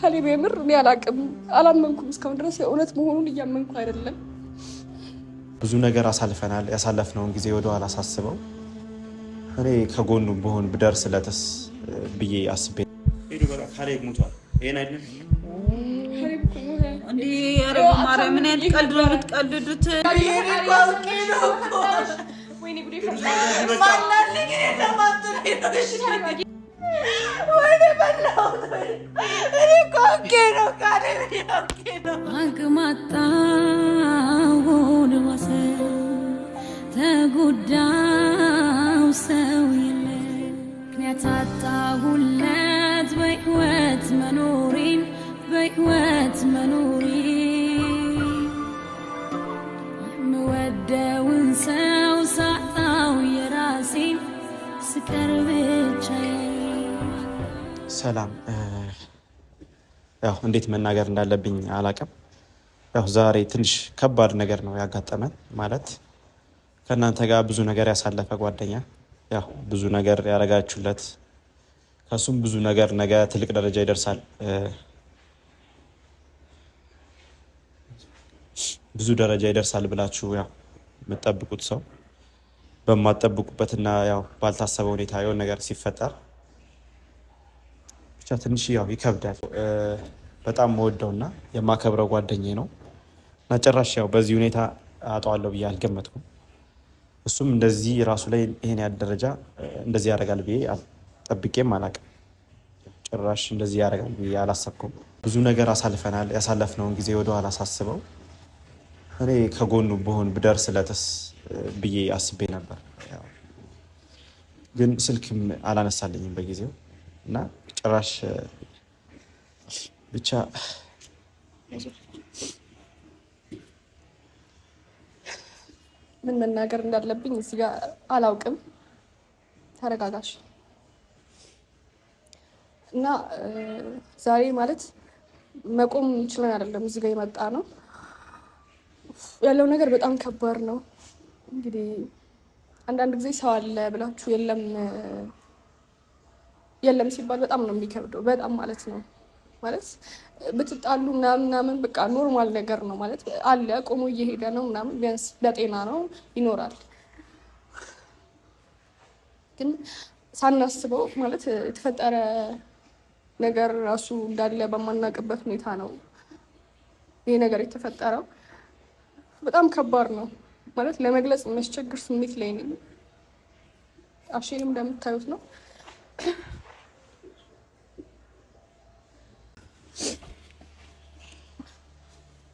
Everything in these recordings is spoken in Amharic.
ካሌብ የምር እኔ አላቅም፣ አላመንኩም። እስካሁን ድረስ የእውነት መሆኑን እያመንኩ አይደለም። ብዙ ነገር አሳልፈናል። ያሳለፍነውን ጊዜ ወደኋላ ሳስበው እኔ ከጎኑ ብሆን ብደርስለትስ ብዬ አስቤ ሄዱ። በቃ ካሌብ ሞቷል። ይሄን አይደለም እንዴ? ኧረ በማርያም ምን አይነት ቀልድ ነው የምትቀልዱት? ተጎዳው ሰው የለ ምክንያት አጣሁለት በሕይወት መኖሬን በሕይወት መኖሬ የምወደውን ሰው ሳጣው የራሴን ስቀር ብቻዬን። ሰላም። ያው እንዴት መናገር እንዳለብኝ አላቅም። ያው ዛሬ ትንሽ ከባድ ነገር ነው ያጋጠመን። ማለት ከእናንተ ጋር ብዙ ነገር ያሳለፈ ጓደኛ፣ ያው ብዙ ነገር ያደረጋችሁለት፣ ከእሱም ብዙ ነገር ነገ ትልቅ ደረጃ ይደርሳል፣ ብዙ ደረጃ ይደርሳል ብላችሁ ያው የምትጠብቁት ሰው በማትጠብቁበትና ያው ባልታሰበ ሁኔታ የሆነ ነገር ሲፈጠር ብቻ ትንሽ ያው ይከብዳል። በጣም መወደውና የማከብረው ጓደኛዬ ነው እና ጭራሽ ያው በዚህ ሁኔታ አጠዋለሁ ብዬ አልገመትኩም። እሱም እንደዚህ ራሱ ላይ ይሄን ያህል ደረጃ እንደዚህ ያደርጋል ብዬ ጠብቄም አላውቅም። ጭራሽ እንደዚህ ያደርጋል ብዬ አላሰብኩም። ብዙ ነገር አሳልፈናል። ያሳለፍነውን ጊዜ ወደኋላ ሳስበው እኔ ከጎኑ ብሆን ብደርስለትስ ብዬ አስቤ ነበር። ግን ስልክም አላነሳልኝም በጊዜው እና ጭራሽ ብቻ ምን መናገር እንዳለብኝ እዚህ ጋር አላውቅም። ተረጋጋሽ እና ዛሬ ማለት መቆም ችለን አይደለም እዚህ ጋር የመጣ ነው ያለው ነገር በጣም ከባድ ነው። እንግዲህ አንዳንድ ጊዜ ሰው አለ ብላችሁ የለም የለም ሲባል በጣም ነው የሚከብደው። በጣም ማለት ነው ማለት ብትጣሉ ምናምን ምናምን በቃ normal ነገር ነው ማለት አለ ቆሞ እየሄደ ነው ምናምን ቢያንስ በጤና ነው ይኖራል። ግን ሳናስበው ማለት የተፈጠረ ነገር ራሱ እንዳለ በማናውቅበት ሁኔታ ነው ይሄ ነገር የተፈጠረው። በጣም ከባድ ነው ማለት ለመግለጽ የሚያስቸግር ስሜት ላይ ነኝ። አሼንም እንደምታዩት ነው።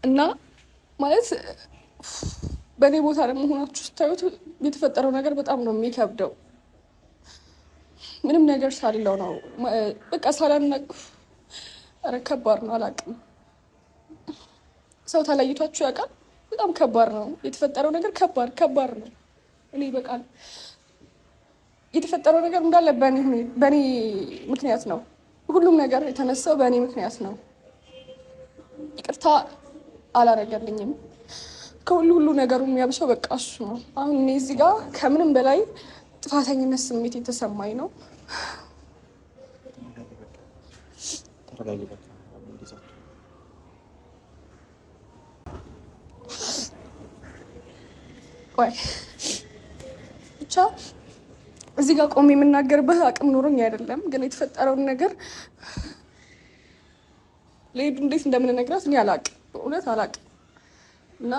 እና ማለት በእኔ ቦታ ደግሞ ሆናችሁ ስታዩት የተፈጠረው ነገር በጣም ነው የሚከብደው። ምንም ነገር ሳልለው ነው በቃ ሳላናቅ። ኧረ ከባድ ነው። አላውቅም። ሰው ተለይቷችሁ ያውቃል? በጣም ከባድ ነው የተፈጠረው ነገር። ከባድ ከባድ ነው። እኔ በቃል የተፈጠረው ነገር እንዳለ በእኔ ምክንያት ነው። ሁሉም ነገር የተነሳው በእኔ ምክንያት ነው። ይቅርታ አላረገልኝም። ከሁሉ ሁሉ ነገሩ የሚያብሰው በቃ እሱ ነው። አሁን እኔ እዚህ ጋር ከምንም በላይ ጥፋተኝነት ስሜት የተሰማኝ ነው። ቆይ ብቻ እዚህ ጋር ቆሜ የምናገርበት አቅም ኖሮኝ አይደለም፣ ግን የተፈጠረውን ነገር ለሄዱ እንዴት እንደምንነግራት እኔ አላቅም፣ በእውነት አላቅም። እና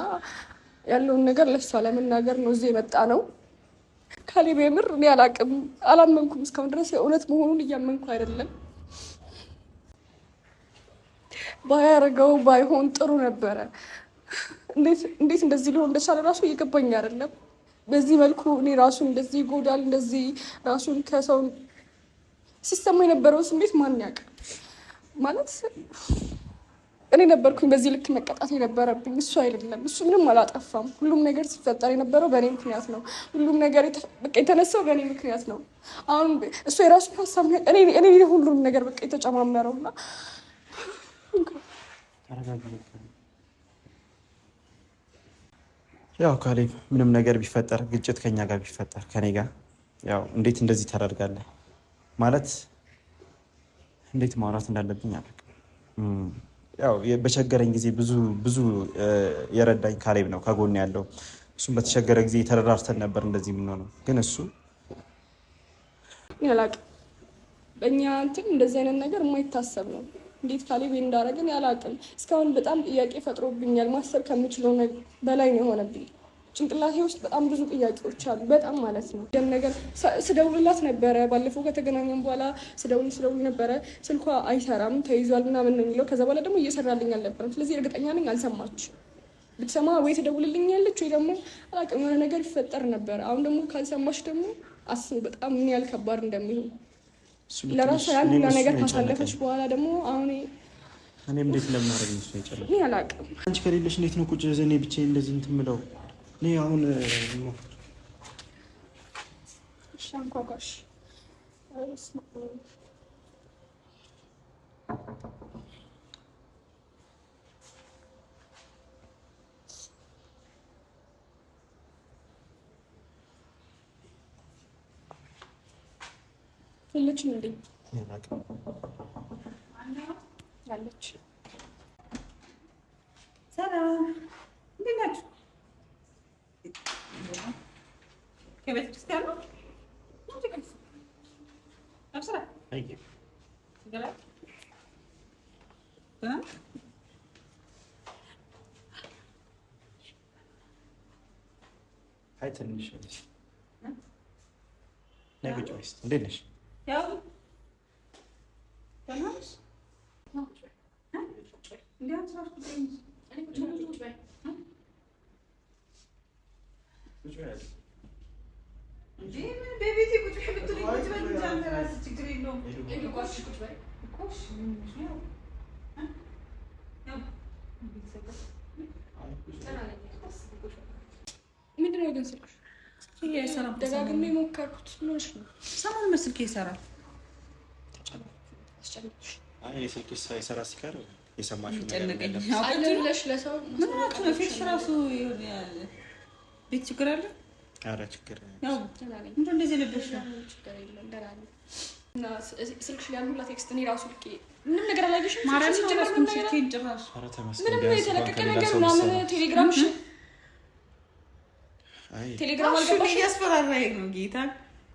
ያለውን ነገር ለሷ ለመናገር ነው እዚህ የመጣ ነው። ካሌብ የምር እኔ አላቅም፣ አላመንኩም። እስካሁን ድረስ የእውነት መሆኑን እያመንኩ አይደለም። ባያረገው ባይሆን ጥሩ ነበረ። እንዴት እንደዚህ ሊሆን እንደቻለ ራሱ እየገባኝ አይደለም። በዚህ መልኩ እኔ ራሱን እንደዚህ ይጎዳል፣ እንደዚህ ራሱን ከሰው ሲሰማ የነበረው ስሜት ማን ያውቅ? ማለት እኔ ነበርኩኝ በዚህ ልክ መቀጣት የነበረብኝ፣ እሱ አይደለም። እሱ ምንም አላጠፋም። ሁሉም ነገር ሲፈጠር የነበረው በእኔ ምክንያት ነው። ሁሉም ነገር በቃ የተነሳው በእኔ ምክንያት ነው። አሁን እሱ የራሱ ሀሳብ፣ እኔ ሁሉም ነገር በቃ የተጨማመረው እና ያው ካሌብ ምንም ነገር ቢፈጠር ግጭት ከኛ ጋር ቢፈጠር ከኔ ጋር ያው እንዴት እንደዚህ ታደርጋለህ ማለት እንዴት ማውራት እንዳለብኝ አላውቅም። ያው በቸገረኝ ጊዜ ብዙ ብዙ የረዳኝ ካሌብ ነው ከጎን ያለው። እሱም በተቸገረ ጊዜ ተረዳርተን ነበር እንደዚህ የምንሆነው። ግን እሱ አላቅም። በእኛ እንትን እንደዚህ አይነት ነገር የማይታሰብ ነው። እንዴት ካሌብ እንዳደረገን ያላቅም። እስካሁን በጣም ጥያቄ ፈጥሮብኛል። ማሰብ ከምችለው በላይ ነው የሆነብኝ። ጭንቅላቴ ውስጥ በጣም ብዙ ጥያቄዎች አሉ። በጣም ማለት ነው። ደም ነገር ስደውልላት ነበረ። ባለፈው ከተገናኘን በኋላ ስደውል ስደውል ነበረ። ስልኳ አይሰራም ተይዟል ምናምን ነው የሚለው። ከዛ በኋላ ደግሞ እየሰራልኝ አልነበረም። ስለዚህ እርግጠኛ ነኝ አልሰማች። ብትሰማ ወይ ትደውልልኛለች ወይ ደግሞ አላውቅም የሆነ ነገር ይፈጠር ነበረ። አሁን ደግሞ ካልሰማች ደግሞ አስቡ በጣም ምን ያህል ከባድ እንደሚሆን ለራሷ ያን ሁላ ነገር ካሳለፈች በኋላ ደግሞ አሁን እኔም እንዴት እንደምናደርግ ነው የጨነቀኝ። እኔ አላውቅም። አንቺ ከሌለሽ እንዴት ነው ቁጭ እኔ ብቻዬን እንደዚህ እንትን የምለው? እኔ አሁን እሺ አንኳኳሽ። የለችም እንዴ? አለች። ሰላም፣ እንዴት ናችሁ? ከቤተ ክርስቲያን ነው። አይ ትንሽ ነይ ቁጭ በይ እስኪ። እንዴት ነሽ? ያው ደህና ነሽ? እንዴ አንቺ እራሱ ቁጭ በይ እንጂ። እንዴ ምን በቤቴ ቁጭ በይ ብትሉኝ ቁጭ በል እንጂ አንተ እራስህ ችግር የለውም እኮ። እሺ ምን ሆነሽ ነው? ያው ምንድን ነው ግን ስልክሽ? ደጋግሜ ሞከርኩት። ምን ሆነሽ ነው? ሰሞኑን ስልኬ ይሰራል። አስጨነቅሽ። አይ እኔ ስልክሽ ሳይሰራ ሲቀር የሰማሽው ነገር ጨነቀኝ። የለም። አለ ብለሽ ለሰው ምን ሆናችሁ ነው? ፊትሽ እራሱ የሆነ ቤት ችግር አለ። ኧረ ችግር ያው ደህና ነኝ። ምንድን ነው እንደዚህ የለበስሽው? ችግር የለም ደህና ነኝ። እና ስልክሽ ላይ ያሉ ሁላ text እኔ ራሱ ልኬ ምንም ነገር አላየሽም? ማርያምን ሲጀመር ምንም አልያዝኩም ነገር ስልኬን ጭራሽ። ኧረ ተመስገን። ምንም ቢያንስ የተለቀቀ እንኳን ከሌላ ነገር ሰው ምናምን ብትሰማ። ቴሌግራም አይ ቴሌግራም እሺ፣ አልገባሽም? እያስፈራራኝ ነው ጌታ።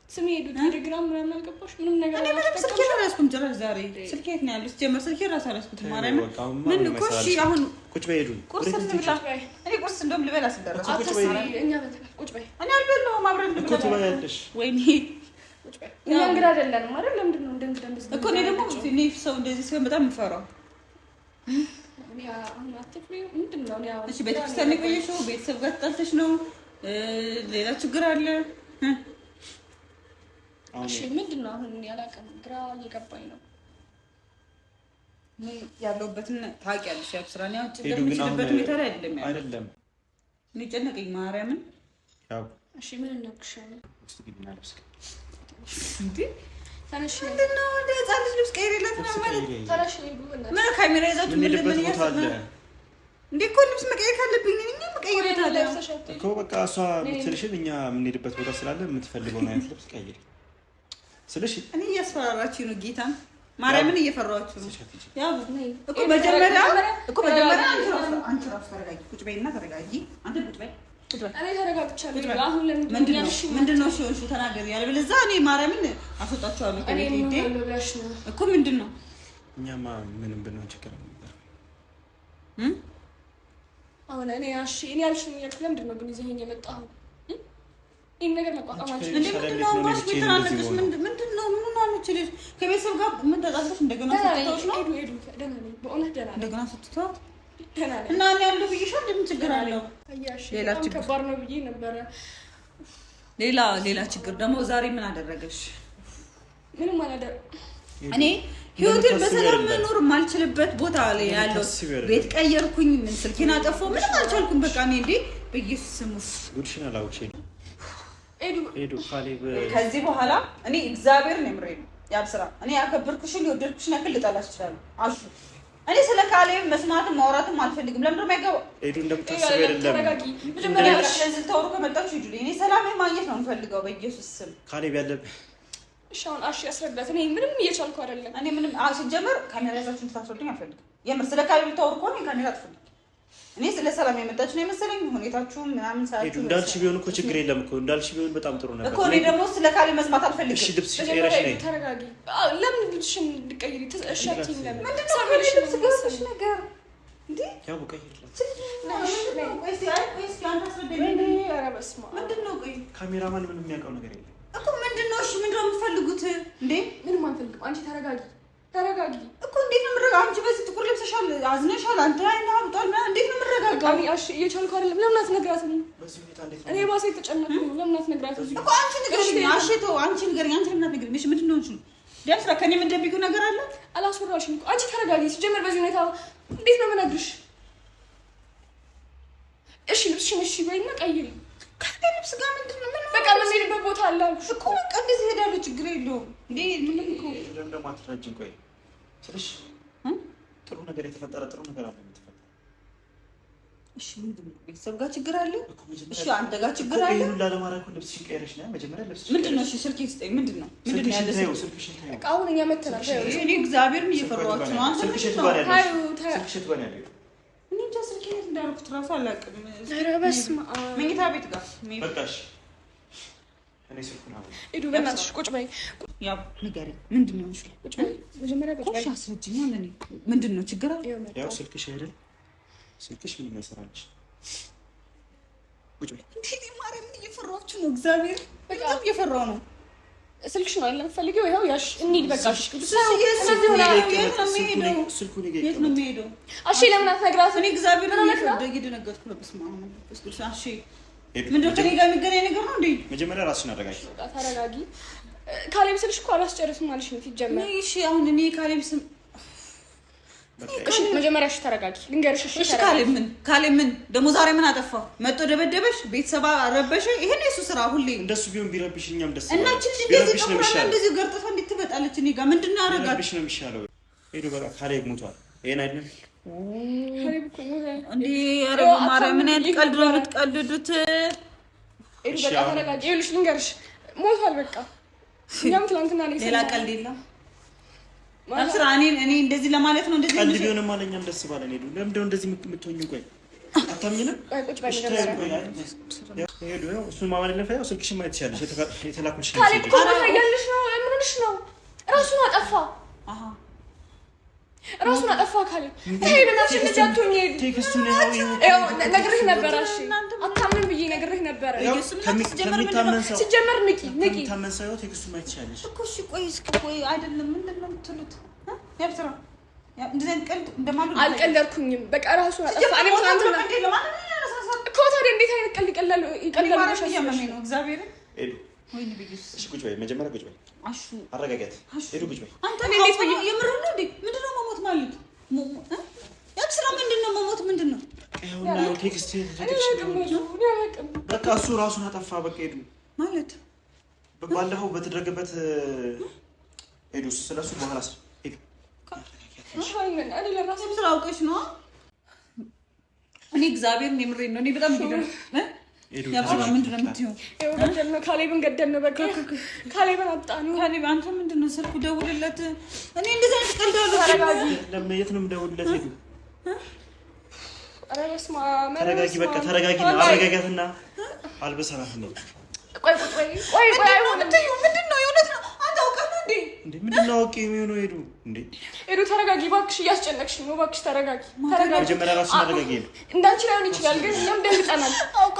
ስሚ ሄዱ ቴሌግራም ምናምን አልገባሽ? ምንም ነገር እኔ ምንም ስልኬን አልያዝኩም ጭራሽ ዛሬ። ስልኬ የት ነው ያለው? ሲጀመር ስልኬን እራሱ አልያዝኩትም። ማርያምን በቃ አሁን ምን ማንም እኮ እሺ፣ አይሰራልሽም። አሁን ቁጭ በይ ሄዱ። ቁርስ እንብላ። እኔ ቁርስ እንደውም ልበላ ስደረስ ቁጭ በይ። እኛ በልተናል። ቁጭ በይ እኔ አልበላሁም። አብረን እኮ እንብላ። ትበያለሽ። ወይኔ ቁጭ በይ። እኛ እንግዳ አይደለንም አይደል? ለምንድን ነው እንደ እንግዳ እንደዚህ እኮ እኔ ደግሞ እኔ ሰው እንደዚህ ሲሆን በጣም የምፈራው። እኔ አሁን አትፍሪ። ምንድን ነው እኔ አሁን እሺ፣ ቤተክርስቲያን ነው የቆየሽው? ቤተሰብ ጋር ተጣልተሽ ነው? ሌላ ችግር አለ? አሁን እሺ ምንድን ነው አሁን? እኔ አላውቅም፣ ግራ እየገባኝ ነው። እኔ ያለሁበትን ታውቂያለሽ። ያው ስራ እኔ አሁን ችግር ሄዱ ግን አሁን የምችልበት ሁኔታ ላይ አይደለም ያለው። አይደለም። እኔ ጨነቀኝ ማርያምን። ያው እሺ ምን እናግርሻለን? ውስጥ ግቢና ልብስ ቀይሪ። እንዴ ተነሽ ምንድን ነው እንደ ህፃን ልጅ ልብስ ቀይሪለት ልብስ ምናምን ማለት ቀይሪ። ተነሽ በእናትሽ። ምን ካሜራ ይዛችሁ ምን የምንሄድበት ምን ቦታ አለ እያሰብን እንዴ? እኮ ልብስ መቀየር ካለብኝ እኔ መቀየር ታዲያ ለብሰሽ አትሄጂም? እኮ በቃ እሷ የምትልሽን እኛ የምንሄድበት ቦታ ስላለ የምትፈልገውን አይነት ልብስ ቀይሪ ስልሽ እኔ እያስፈራራችሁ ነው ጌታን ማርያምን እየፈራኋችሁ ነው። ስልሽ አትሄጂም። ያው እኮ መጀመሪያ እኮ መጀመሪያ አንቺ እራሱ ተረጋጊ። ቁጭ በይና ተረጋጊ። አንተ ቁጭ በይ ቁጭ በይ። እኔ ተረጋግቻለሁ። ቁጭ በይ። አሁን ለምንድን ነው ምንድን ነው ያልሽኝ? ምንድን ነው? እሺ እሺ ተናገሪ። ያለበለዚያ እኔ ማርያምን አስወጣችኋለሁ እኔ ከቤት ምን ሂዴ። ሆናለሁ ብለሽ ነው? እኮ ምንድን ነው እኛማ ምንም ብንሆን ችግር አልነበረም። አሁን እኔ እሺ እኔ ያልሽኝ እያልኩ ለምንድን ነው ግን ይዘኸኝ የመጣኸው? ይህን ነገር መቋቋም አልችልም። እንዴ ምንድን ነው አሁን ባሽ የተናነቅሽ? ምንድን ነው ምን ሆና ነው? ልጅ ከቤተሰብ ጋር ምን ተጣልተሽ እንደገና ደህና ነኝ ስትተውሽ ነው? ሄዱ ሄዱ፣ ደህና ነኝ፣ በእውነት ደህና ነኝ፣ እንደገና ስትተዋት ደህና ነኝ። እና እኔ ያለሁ ብዬሻል። ምን ችግር አለው? አያሽ ሌላ በጣም ችግር። ከባድ ነው ብዬ ነበረ። ሌላ ሌላ ችግር ደግሞ ዛሬ ምን አደረገሽ? ምንም አላደረ እኔ ህይወቴን እንደምታስቢው በሰላም አይደለም። መኖር የማልችልበት ቦታ ላይ ያለው እንደምታስቢው አይደለም። ቤት ቀየርኩኝ፣ ምን ስልኬን አጠፋሁ፣ ምንም አልቻልኩም። በቃ እኔ እንዴ በኢየሱስ ስም ውስጥ ጉድሽን አላውቅሽ። ሄዱ ሄዱ ካሌብ ከዚህ በኋላ እኔ እግዚአብሔር ነው የምሬ ነው ያብ ስራ እኔ ያከበርኩሽን የወደድኩሽን ያክል ልጠላሽ እችላለሁ። አሹ እኔ ስለ ካሌብ መስማትም ማውራትም አልፈልግም። ለምንድን ነው የማይገባው? ሄዱ እንደምታስቢው አይደለም። ተረጋጊ። መጀመሪያ ስለዚህ ልታወሩ ከመጣችሁ ሂዱ። እኔ ሰላሜን ማግኘት ነው የምፈልገው በኢየሱስ ስም። ካሌብ ያለብህ እሺ አሁን አሽ ያስረዳት። እኔ ምንም እየቻልኩ አይደለም። እኔ ምንም ሲጀመር ካሜራ ይዛችሁ እንድታስወዱኝ አልፈልግም። የምር ስለ ካሌብ ልታወሩ ከሆነ ካሜራ አጥፉልኝ። እኔ ስለ ሰላም የመጣች ነው የመሰለኝ ሁኔታችሁ ምናምን ሳያችሁ እንዳልሽ ቢሆን እኮ ችግር የለም እኮ እንዳልሽ ቢሆን በጣም ጥሩ ነበር እኮ። እኔ ደግሞ ስለ ካሌብ መስማት አልፈልግም። እሺ ልብስ ቀይረሽ ነይ። ተረጋጊ። ለምን ልብስሽን ልቀይሪ? እሺ አትይኝ። ለምን ምንድን ነው ልብስ ገዝተሽ ነገር እንዴ? ያው ቀይርላት። ምንድን ነው? ቆይ ካሜራማን ምንም የሚያውቀው ነገር የለም እኮ ምንድን ነው? እሺ ምንድን ነው የምትፈልጉት እንዴ? ምንም አንፈልግም። አንቺ ተረጋጊ ተረጋጊ እኮ እንዴት ነው የምረጋጋው? አንቺ በዚህ ጥቁር ለብሰሻል፣ አዝነሻል፣ አንተ አይነ አብጧል ምናምን እንዴት ነው የምረጋጋው? እሺ እየቻልኩ አይደለም። ለምን አትነግራትም? እኔ ባሴ የተጨነቅኩ ነው። ለምን አትነግራትም እኮ አንቺ ንገሪኝ። እሺ ተው፣ አንቺ ንገሪኝ። አንቺ ለምን አትነግሪኝ? እሺ ምንድን ነው እሺ? ቢያንስ ከእኔ የምትደብቂው ነገር አለ? አላስወራሽም እኮ አንቺ ተረጋጊ። ሲጀመር በዚህ ሁኔታ እንዴት ነው የምነግርሽ? እሺ ልብስሽን እሺ በይና ቀይሪ። ከእኔ ልብስ ጋር ምንድን ነው? በቃ የምንሄድበት ቦታ አለ አልኩሽ እኮ በቃ እንደዚህ እሄዳለሁ። ችግር የለውም እንዴ ምንም እኮ ለምን ደግሞ አትረጂም? ቆይ ስልሽ ጥሩ ነገር የተፈጠረ ጥሩ ነገር አለ የተፈጠረ። እሺ ምንድን ነው? ቤተሰብ ጋር ችግር አለ። እሺ አንተ ጋር ችግር አለ። ይሄን ላለማድረግ እኮ ልብስሽን ቀይረሽ ነው መጀመሪያ። ልብስሽን ምንድን ነው? እሺ ስልኬን ስጠኝ። ምንድን ነው? ምንድን ነው ያለ ስልክሽን ተይው። በቃ አሁን እኛ መተናል። እኔ እግዚአብሔርን እየፈራኋችሁ ነው። አንተ ስልክሽን ምንድን ነው? ስልክሽን የቱ ጋር ነው ያለው? እኔ እንጃ ስልኬን የት እንዳደረኩት እራሱ አላውቅም። ኧረ በስመ አብ። መኝታ ቤት ጋር በቃ እሺ እኔ ስልኩን አሁን ሂዱ በእናትሽ ቁጭ በይ። ያው ንገሪኝ፣ ምንድን ነው? እሺ ቁጭ በይ መጀመሪያ ቁጭ በይ። እሺ አስረጅኝ። ለእኔ ምንድን ነው ችግር አለ? ያው ስልክሽ አይደል? ስልክሽ ምንም አይሰራልሽ። ቁጭ በይ። እንዴ ማርያምን እየፈራኋችሁ ነው። እግዚአብሔር በጣም እየፈራሁ ነው። ስልክሽ ነው አይደል የምትፈልጊው? ይኸው ያሽ እንሂድ በቃ። እሺ የት ነው የሚሄደው? እሺ ለምን አትነግራትም? እኔ እግዚአብሔርን እየደነገጥኩ ነው። በስመ አብ ወመንፈስ ቅዱስ። እሺ ምንድን ነው ከእኔ ጋር የሚገናኝ ነገር ነው እንዴ? መጀመሪያ ራስሽን አረጋጊ። ተረጋጊ። ካሌብ ስልሽ እኮ አላስጨርስም አልሽኝ ሲጀመር። እሺ አሁን እኔ ካሌብ ስም እሺ መጀመሪያ እሺ ተረጋጊ፣ ልንገርሽ። እሺ ካሌብ ምን ካሌብ ምን ደግሞ ዛሬ ምን አጠፋ? መጥቶ ደበደበሽ፣ ቤተሰብ ረበሸ። ይሄን የሱ ስራ ሁሌ እንደሱ ቢሆን ቢረብሽ እኛም ደስ እና እቺ ልጅ እንደዚህ ጠቁራና እንደዚህ ገርጥታ እንዴት ትመጣለች? እኔ ጋር ምንድን ነው ያደርጋት? ቢረብሽ ነው የሚሻለው። ሄዱ በቃ ካሌብ ሞቷል። ይሄን አይደለም ካሌብ እኮ ሞተ እንዴ? ኧረ በማርያም ምን አይነት ቀልድ ነው የምትቀልዱት? ሄዱ በቃ ተረጋጊ። ይኸውልሽ ልንገርሽ፣ ሞቷል በቃ። እኛም ትናንትና ነው ሌላ ቀልድ የለም። ስራ እኔ እንደዚህ ለማለት ነው። እንደዚህ ቀልድ ቢሆንም አለ እኛም ደስ ባለን። ሄዱ ለምንድን ነው እንደዚህ የምትሆኚው? ቆይ አታምኝንም? ሄዱ እሱን ማመን የለም። ያው ስልክሽን ማየት ትችያለሽ። የተላኩልሽ ካሌብ እኮ ሞተ እያልሽ ነው። ምን ሆነሽ ነው? ራሱን አጠፋ፣ ራሱን አጠፋ ካሌብ። ተይ በእናትሽ እንደዚህ አትሁኝ። text ኡን ነግሬህ ነበረ። እሺ አታምንም ብዬ ነግሬህ ነበረ። ሲጀመር ንቂ ንቂ። ከሚታመን ሰው text ኡን ማየት ትችያለሽ እኮ። እሺ ቆይ እስኪ ቆይ፣ አይደለም ምንድን ነው የምትሉት? ያብስራ እንደዚህ አይነት ቀልድ እንደማልወድ አልቀለድኩኝም። በቃ ራሱን አጠፋ። እኔም ትናንትና እኮ ታዲያ እንዴት አይነት ቀልድ ይቀላል? እያመመኝ ነው እግዚአብሔርን። ሄዱ እሺ ቁጭ በይ መጀመሪያ ቁጭ በይ። አረጋጋት። ሄዱ ቁጭ በይ። አንተ የምርህን ነው እንዴ? ምንድን ነው መሞት ማለት? ያብስራ ምንድን ነው መሞት? ምንድን ነው? በቃ እሱ ራሱን አጠፋ። በቃ ሄዱ ማለት ባለፈው በተደረገበት ሄዱ። ስለሱ በኋላ ሄዱ። ስራ አውቀሽ ነው። እኔ እግዚአብሔርን የምሬን ነው። እኔ በጣም ያብስራ ምንድን ነው የምትይው? ካሌብን ገደልነው። በቃ ካሌብን አጣነው። ካሌብ አንተ ምንድን ነው ስልኩ ደውልለት። እኔ እንደዚህ አይነት ቀልድ አልወድም። የት ነው የምደውልለት? ሄዱ ኧረ በስመ አብ። ተረጋጊ፣ በቃ ተረጋጊ። አረጋጋትና አልበሰራት ነው። ቆይ ቆይ ቆይ ቆይ፣ አይሆንም። ምንድን ነው የእውነት ነው? አንተ አውቀህ ነው እንዴ? እንዴ ምንድን ነው አውቄ የሚሆነው? ሄዱ እንዴ ሄዱ፣ ተረጋጊ እባክሽ፣ እያስጨነቅሽ ነው። እባክሽ ተረጋጊ፣ ተረጋጊ። መጀመሪያ ራስሽን አረጋጊ። ሄዱ እንዳንቺ ላይሆን ይችላል፣ ግን እኛም ደንግጠናል፣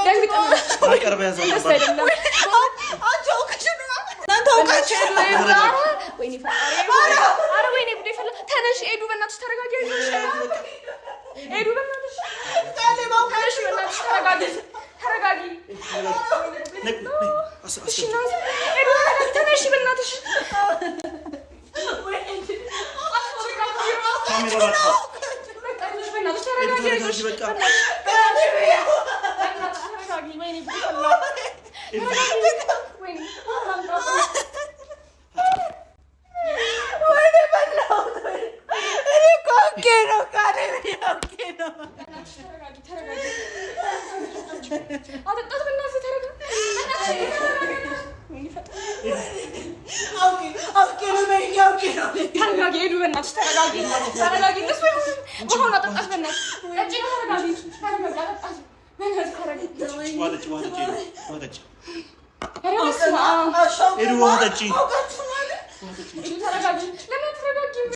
ደንግጠናል። አቀርበ ያዘው ደስ አይደለም። አንቺ አውቀሽ ነው እናንተ አውቃችሁ ነው። ወይኔ ፈጣሪ! ኧረ ወይኔ ጉዴ ፈላ። ተነሽ ሄዱ፣ በእናትሽ ተረጋጊ። አይዞሽ ሄዱ፣ በእናትሽ ተነሽ፣ በእናትሽ ተረጋጊ፣ ተረጋጊ። እሺ ሄዱ፣ ተነሽ በእናትሽ። በእናትሽ ተረጋጊ፣ አይዞሽ፣ በእናትሽ ተረጋጊ። ወይኔ ጉዴ ፈላ። ወይኔ እኔ እኮ አውቄ ነው ካሌብ፣ አውቄ ነው። አጠጣት በእናትህ ተረጋጊ። አውቄ ነው በይኝ፣ አውቄ ነው። ተረጋጊ ሄዱ፣ በእናትሽ ተረጋጊ፣ ተረጋጊ። እንደሱ አይሆንም። ይሻላል። ውሃ ጠጪ፣ ውሃ ጠጪ፣ ውሃ ጠጪ። ኤዱ ውሃ ጠጪ። ተረጋጊ። ለምን አትረጋጊም?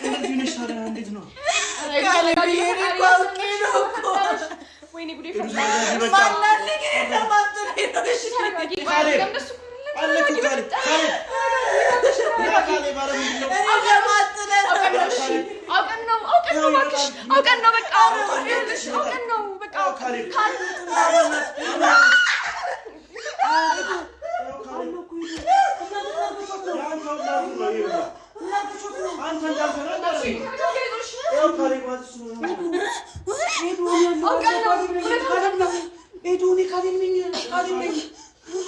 እንደዚህ ነሽ ታዲያ እንዴት ነው? ወይኔ ጉዴ! ኤዱ ተረጋጊ በቃ። ካሌብ አለ እኮ ካሌብ፣ ካሌብ ያ ካሌብ፣ ኧረ ምንድን ነው? አውቀን ነው፣ አውቀን ነው፣ እባክሽ አውቀን ነው፣ በቃ አውቀን ነው፣ በቃ። አዎ ካሌብ፣ አንተ እንዳልከው ነው አይደል? ያው ካሌብ ማለት እሱ ነው። ኤዱ እኔ ካሌብ ነኝ፣ ካሌብ ነኝ።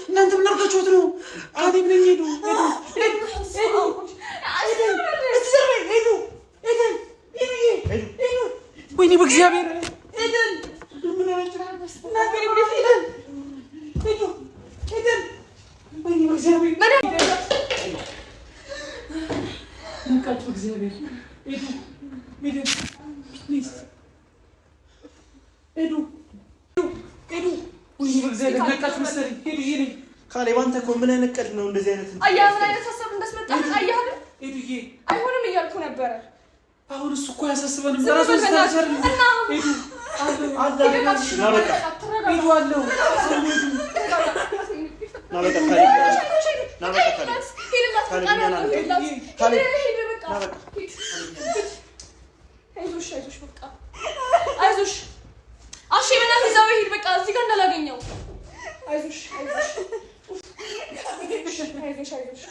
እናንተ ምን አድርጋችሁት ነው? ካሌብ ነኝ። ኤዱ፣ ኤዱ፣ ኤዱ፣ ኤዱ፣ እስቲ ዘር በይ። ኤዱ፣ ኤደን፣ ኤዱዬ፣ ኤዱ፣ ወይኔ በእግዚአብሔር ኤደን፣ ምን አይነት እናንተ ኤደን፣ ኤዱ፣ ኤደን፣ ወይኔ በእግዚአብሔር ነቃችሁ። እግዚአብሔር ኤዱ፣ ኤደን፣ please ኤዱ፣ ኤዱ፣ ወይኔ በእግዚአብሔር ነቃችሁ መሰለኝ። ኤዱዬ ነኝ። ካሌብ አንተ እኮ ምን አይነት ቀልድ ነው እንደዚህ አይነት? አየህ ምን አይነት ሀሳብ እንዳስመጣህ አየህ አይደል? ኤዱዬ አይሆንም እያልኩ ነበረ። አሁን እሱ እኮ አያሳስበንም። ዝም ራሱ በል በእናትህ። እና ኤዱ አለው፣ አለ ና በቃ፣ ኤዱ አለው። ና በቃ ካሌብ፣ ና በቃ ካሌብ፣ ካሌብ፣ ና በቃ። አይዞሽ፣ አይዞሽ፣ በቃ አይዞሽ። አሺ በእናትህ ይዘው ሂድ፣ በቃ እዚህ ጋር እንዳላገኘው። አይዞሽ፣ አይዞሽ፣ አይዞሽ፣ አይዞሽ፣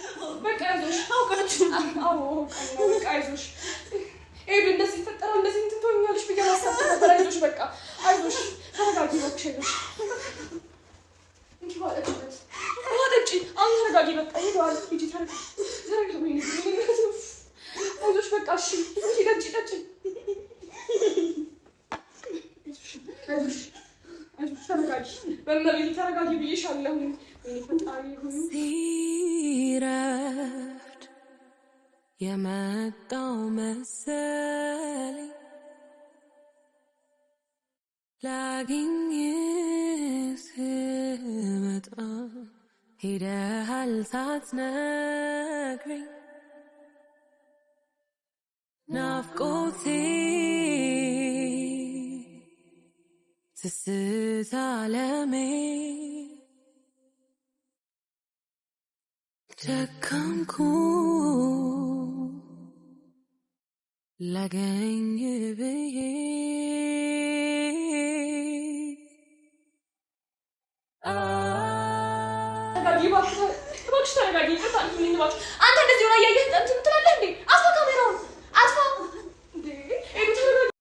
በቃ አይዞሽ። አውቃችሁ? አዎ አውቃለሁ። በቃ አይዞሽ። ኤዱ እንደዚህ ይፈጠራል፣ እንደዚህ እንትን ትሆኛለሽ ብዬ አላሰብኩም ነበር። አይዞሽ፣ በቃ አይዞሽ፣ ተረጋጊ እባክሽ፣ አይዞሽ። እንኪ ውሃ ጠጪበት፣ ውሃ ጠጪ። አሁን ተረጋጊ፣ በቃ ሄደዋል። ሂጂ፣ ተረጋጊ፣ ተረጋጊ። ወይኔ አይዞሽ፣ በቃ እሺ። እንኪ ጠጪ፣ ጠጪ። አይዞሽ፣ አይዞሽ፣ ተረጋጊ። በእመቤቴ ተረጋጊ ብዬሻለሁ። ወይኔ ፈጣሪ ሆይ። ሲረፍድ የመጣው መሰለኝ ላግኝ ስመጣ ሄደሃል ሳትነግረኝ ናፍቆቴ ትዝታ ዓለሜ ደከምኩ ላገኝ ብዬ ተረጋጊ እባክሽ፣ እባክሽ ተረጋጊ። ይቅርታ አድርጊልኝ እባክሽ። አንተ እንደዚህ ሆና እያየህ እንትን